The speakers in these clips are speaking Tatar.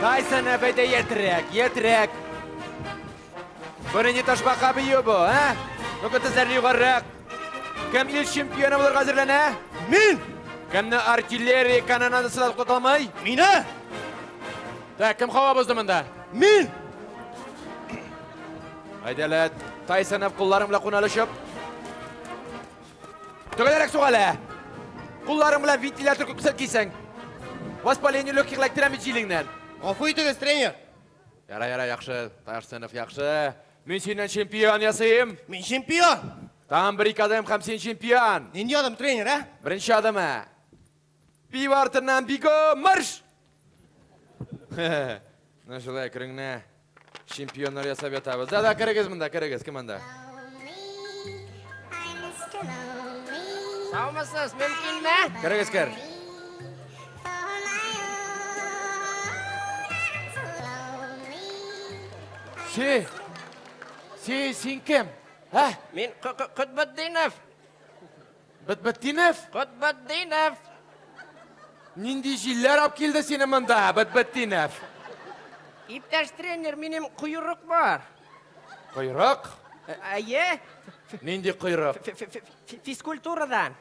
Тайсон, әйдә ятрәк, ятрәк. Бу нинди ташбака бию бу, а? Ну-ка тезләрне югарырак. Кем ил чемпионы булырга әзерләнә? Мин! Кемне артиллерия канонадасы да туктата алмый? Мине! Так, кем һава бозды монда? Мин! Әйдә әле, Тайсонов кулларың белән куналышып. Төгәлрәк сук әле. Кулларың белән вентилятор күпсәт кисәң. Воспаление легких эләктерәм бит җилеңнән. Гафу итегез, тренер. Яра, яра, яхшы, Тайсонов, яхшы. Мин синнән чемпион ясыйм. Мин чемпион. Тагын бер-ике адым һәм син чемпион. Нинди адым, тренер, ә? Беренче адымы. Пиво артыннан бигом марш! Менә шулай әкрен генә чемпионнар ясап ятабыз. Да, да, керегез монда, керегез, кем анда? Саумысыз, мөмкинме? Керегез, кер. Си, си, син кем? Ә? Мин Котбетдинов. Бетбетдинов? Котбетдинов. Нинди җилләр алып килде сине монда, Бетбетдинов? Иптәш тренер, минем койрык бар. Койрык? Әйе. Нинди койрык? Физкультурадан.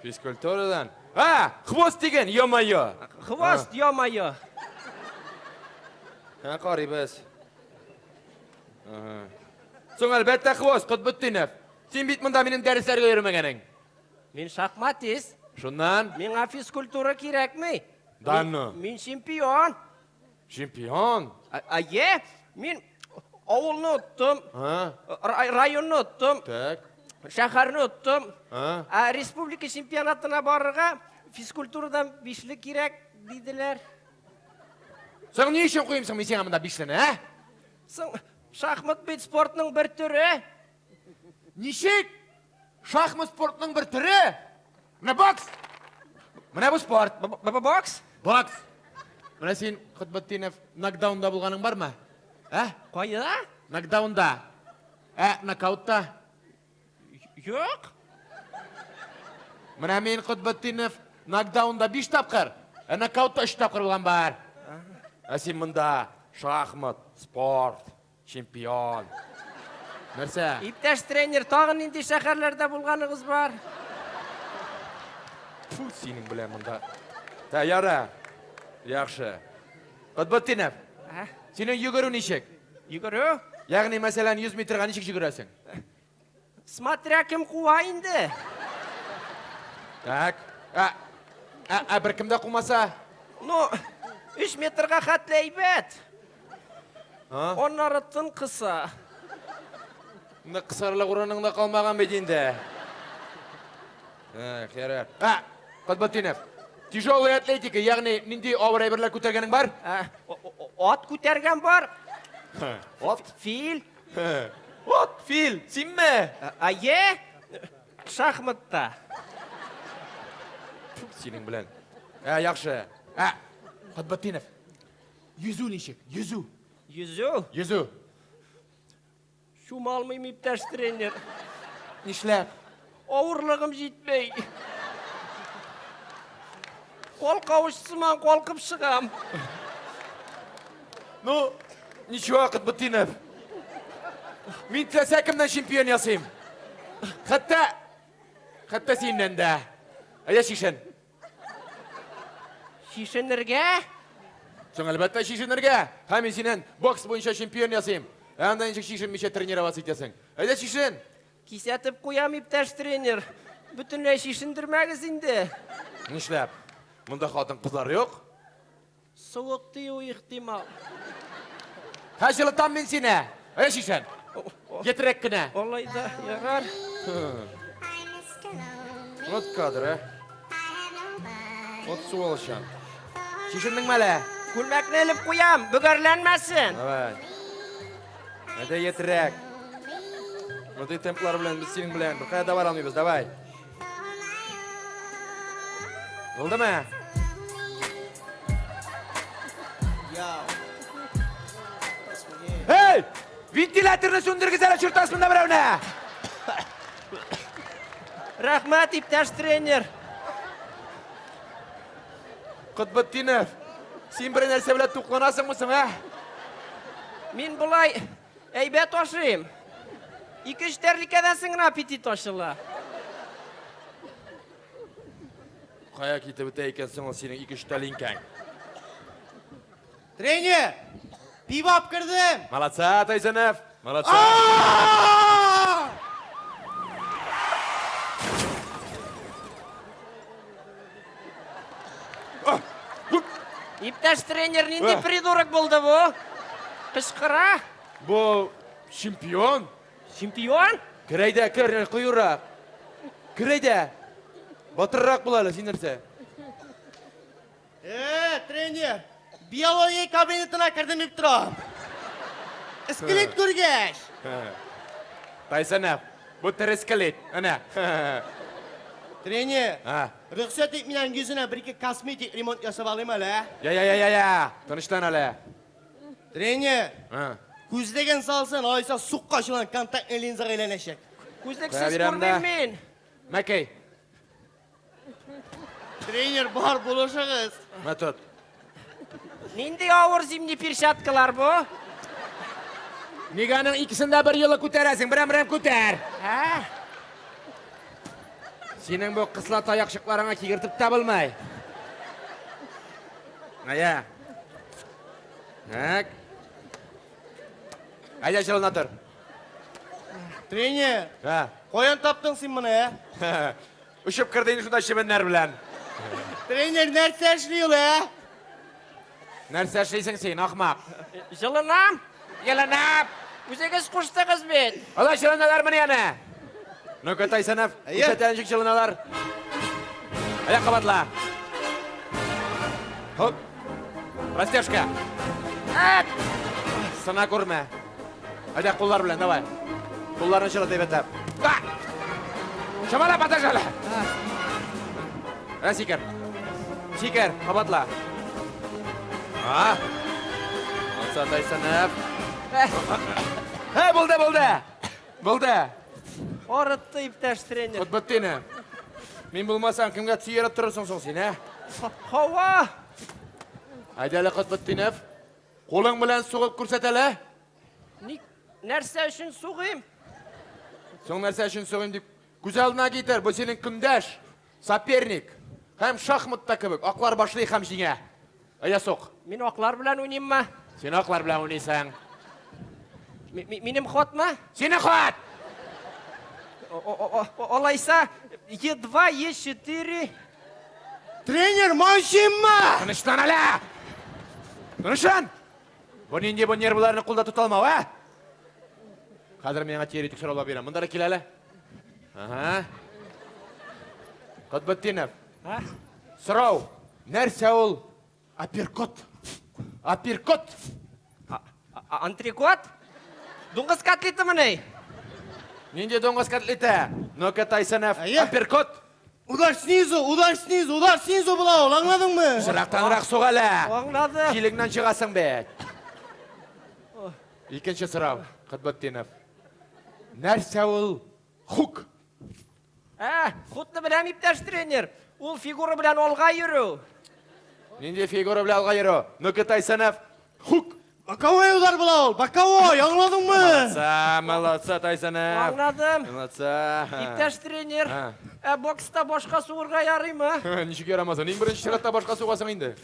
Физкультурадан? А, хвост дигән, ё-моё. Хвост, ё-моё. Һә, карыйбыз. Соң, әлбәттә, хвост, Котбетдинов. Син бит монда минем дәресләргә йөрмәгәнең. Мин шахматист. Шуннан? Миңа физкультура кирәкми. Да ну. Мин чемпион. Чемпион? Әйе, мин авылны оттым. Районны оттым. Так. Шәһәрне оттым. Ә республика чемпионатына барырга физкультурадан бишле кирәк, диделәр. Соң ни өчен куйыйм соң мин сиңа монда бишлене, ә? Соң шахмат бит спортның бер төре. Ничек? Шахмат спортның бер төре? Менә бокс! Менә бу спорт. Бокс? Бокс. Менә син, Котбетдинов, нокдаунда булганың бармы? Ә? Кайда? Нокдаунда. Ә, нокаутта? Юк. Менә мин, Котбетдинов, нокдаунда 5 тапкыр, ә нокаутта 3 тапкыр булган бар. Ә син монда шахмат, спорт, чемпион. Нәрсә? Иптәш тренер, тагын нинди шәһәрләрдә булганыгыз бар? Фу, синең белән монда. Та, яра. Яхшы. Котбетдинов, синең йөгерү ничек? Йөгерү? Ягъни, мәсәлән, 100 метрга ничек йөгерәсең? Смотря кем куа инде. Так. Ә, ә, ә беркем дә кумаса? Ну, 3 метрга хәтле әйбәт. Аннары тын кыса. Нык кысарлык урының да калмаган бит инде. Эх, ярар. Ә, Котбетдинов, тяжелая атлетика, ягъни нинди авыр әйберләр күтәргәнең бар? Ат күтәргән бар. Ат? Фил. Ат, фил, синме? Әйе, шахматта. Синең белән. Ә, яхшы. Ә, Котбетдинов, йөзү ничек? Йөзү. Йөзү? Йөзү. Чума алмыйм, иптәш тренер. Нишләп? Авырлыгым җитмәй. Калкавыч сыман калкып чыгам. Ну, ничего, Котбетдинов. Мин теләсә кемнән чемпион ясыйм. Хәтта, хәтта синнән дә. Әйдә чишен. Чишенергә? Соң, әлбәттә, чишенергә. Һәм мин синнән бокс буенча чемпион ясыйм. Ә анда ничек чишенмичә тренироваться итәсең? Әйдә чишен. Кисәтеп куям, иптәш тренер. Бөтенләй чишендермәгез инде. Нишләп? Монда хатын-кызлар юк. Суык тию ихтимал. Һә, җылытам мин сине. Әйдә чишен. Етрәк кенә. Алай да ярар. Вот кадр, ә. Вот суалчан. Чишендеңме әле? Күлмәкне элеп куям, бөгәрләнмәсен. Давай. Әйдә етрәк. Мондый темплар белән без синең белән беркая да бара алмыйбыз, давай. Булдымы? Эй! Вентиляторны сүндергез әле, чуртас монда берәүне! Рәхмәт, иптәш тренер. Котбетдинов. Син бер нәрсә белән тукланасыңмы соң, ә? Мин болай әйбәт ашыйм. Ике-өч тәрликәдән соң гына аппетит ачыла. Кая китеп бетә икән соң ул синең ике-өч тәлинкәң? Тренер! Пиво алып кердем! Молодца, Тайсанов! Молодца! Иптәш тренер, нинди придурок булды бу? Кычкыра. Бу чемпион. Чемпион? Кер әйдә, кер, кыюрак. Кер әйдә. Батыррак бул әле, син нәрсә? Э, тренер, биология кабинетына кердем дип торам. Скелет күргәч. Тайсанов, бу тере скелет. Әнә. Тренер, А. рөхсәт ит минем йөзенә бер-ике косметик ремонт ясап алыйм әле, ә? Я, я, я, я, я. Тынычлан әле. Тренер, А. күзлеген салсын, алайса сукка чылан контактный линзага әйләнәчәк. Күзлексез Бирәм дә. күрмим мин. Мәкәй, Тренер, бар булышыгыз. мә тот. Нинди авыр зимний перчаткалар бу? Нигә аның икесен дә бер юлы күтәрәсең? Берәм-берәм күтәр. Ә? Синең бу кысла таякчыкларыңа кигертеп тә булмай. Әйә. Так. Әйдә җылына тор. Тренер, Һа. каян таптың син моны, ә? Очып керде инде шунда чебеннәр белән. Тренер нәрсә эшли ул, ә? Нәрсә эшлисең син, ахмак? Җылынам. Җылынап! Үзегез куштыгыз бит. Алай җылыналармыни әнә? Ну-ка, Тайсанов, Әйе. күрсәт ничек җылыналар. Аяк кабатла. Хоп. Растяжка. Әт! Сына күрмә. Әйдә, куллар белән, давай. Кулларны җылыт әйбәтләп. Да! Чамалап аташ әле. Ә, сикер. Сикер, кабатла. А? Молодца, Тайсанов. Ә, булды, булды. Булды. Арытты иптәш тренер. Котбетдинов. Мин булмасам, кемгә сөяреп торырсың соң син, ә? Һава! Әйдә әле, Котбетдинов. Кулың белән сугып күрсәт әле. Ник нәрсә өчен сугыйм? Соң нәрсә өчен сугыйм дип күз алдына китер. Бу синең көндәш, соперник. Һәм шахматта кебек, аклар башлый һәм җиңә. Әйдә сук. Мин аклар белән уйныйммы? Син аклар белән уйныйсың. Минем ходмы? Синең ход! Алайса, Е2, Е4. Тренер, манчимма! Тынычлан әле! Тынычлан! Бу нинди бу нервларны кулда тота алмау, ә? Хәзер миңа теоретик сораулар бирәм. Монда да кил әле. Ага. Котбетдинов. А? Сорау. Нәрсә ул? Апперкот. Апперкот. Антрикот? Дуңгыз котлетымыни? Нинди дуңгыз котлеты? Ну-ка, Тайсанов, Әйе. апперкот. Удар снизу, удар снизу, удар снизу була ул, аңладыңмы? Жырактанрак сук әле. Аңладым. Килеңнән чыгасың бит. Икенче сорау, Котбетдинов. Нәрсә ул хук? Ә, худны беләм, иптәш тренер. Ул фигура белән алга йөрү. Нинди фигура белән алга йөрү? Ну-ка, Тайсанов, хук. Боковой удар була ул, боковой, аңладыңмы? Молодца, молодца, Тайсанов. Аңладым. Молодца. Иптәш тренер, А. ә бокста башка сугырга ярыймы? Ничек ярамасын? Иң беренче чиратта башка сугасың инде.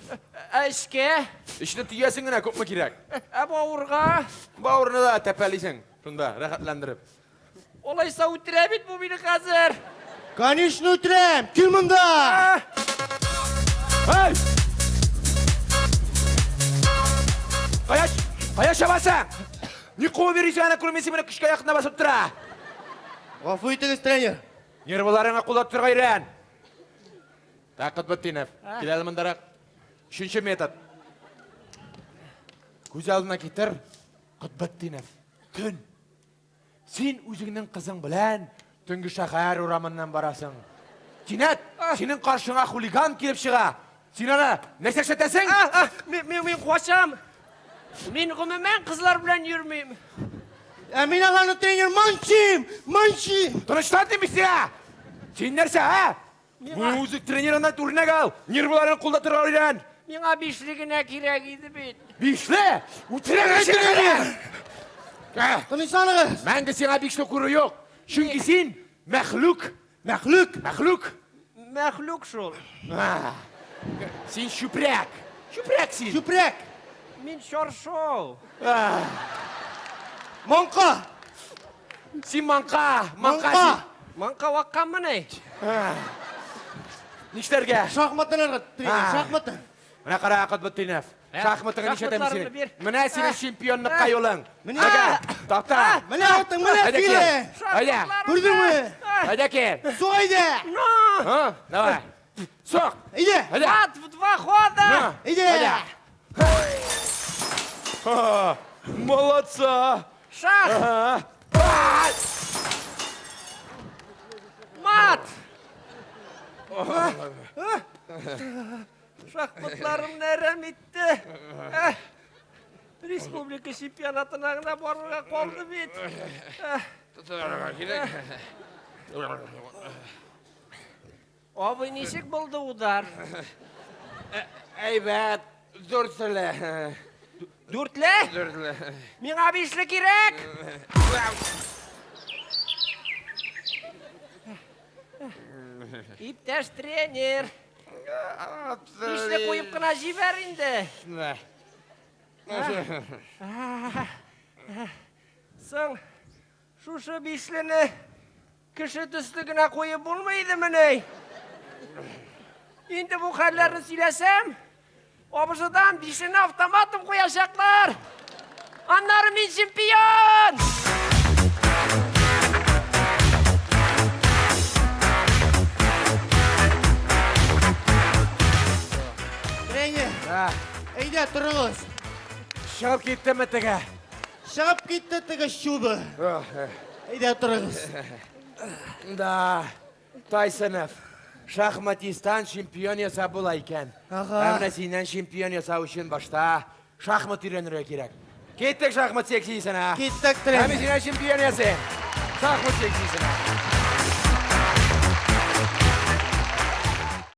Ә эчкә, Эчне төясең генә күпме кирәк. ә бавырга. Бавырны да тәпәлисең. Шунда, рәхәтләндереп. Алайса үтерә бит бу мине хәзер. Конечно үтерәм, кил монда! А, Эй! Кая, кая чабасың? Ни куып йөрисең әнә күрмисең менә көчкә якында басып тора. Гафу итегез, тренер. Нервыларыңа кулда тотарга өйрән. Так, Котбетдинов, кил әле мондарак. Өченче метод. Күз алдына китер, Котбетдинов. Төн. Син үзеңнең кызың белән төнге шәһәр урамыннан барасың. Кинәт синең каршыңа хулиган килеп чыга. Син аны нәрсә эшләтәсең? а, а, мин, мин, мин качам. Мин гомумән кызлар белән йөрмим. Ә мин аларны тренер манчим, манчим. Тынычлан дим сиңа! Син нәрсә, ә? Бу үзе тренерыннан үрнәк ал. Нервыларын кулда тотарга өйрән. Миңа бишле генә кирәк иде бит. Бишле? Үтерәм сине! Тынычланыгыз. Мәңге сиңа бишле күрү юк. Чөнки син мәхлук. Мәхлук. Мәхлук. Мәхлук шул. Син чүпрәк. Чүпрәк син. Чүпрәк. Мин чаршау. Маңка. Син маңка. Маңка Маңка. син. Маңка вакканмыни? Нишләргә? Шахматтан ыргыт, тренер, А. шахматтан. Менә кара, Котбетдинов. Шахматыңны нишләтәм Шахматларымны синең? бир. Менә синең чемпионлыкка юлың. Менә. Әгә, такта. Менә атың, менә Әйдә кил. филе. Әйдә. Күрдеңме? Әйдә кил. Сук әйдә. Ну! А, давай. Сок. Әйдә. Әйдә. Мат в два хода! На. Әйдә. Ха, Молодца. Шах! Ага. А! Мат! Шахматларымны әрәм итте. Э, Республика чемпионатына гына барырга калды бит. Э, Абый, ничек булды удар? Әйбәт, дүртле. Дүртле? Дүртле. Миңа бишле кирәк! Иптәш тренер, бишле куеп кына җибәр инде. Соң, шушы бишлене кеше төсле генә куеп булмый идемени? Инде бу хәлләрне сөйләсәм, абышыдан бишлене автоматом куячаклар. Аннары мин чемпион! Тренер, әйдә торыгыз. Чыгып киттеме теге? Чыгып китте теге чубы. Әйдә торыгыз. Да, Тайсонов, шахматисттан чемпион ясап була икән. Ага. Ә менә синнән чемпион ясау өчен башта шахмат өйрәнергә кирәк. Киттек шахмат секциясенә. Киттек, Ә тренер. мин синнән чемпион ясыйм. Шахмат секциясенә.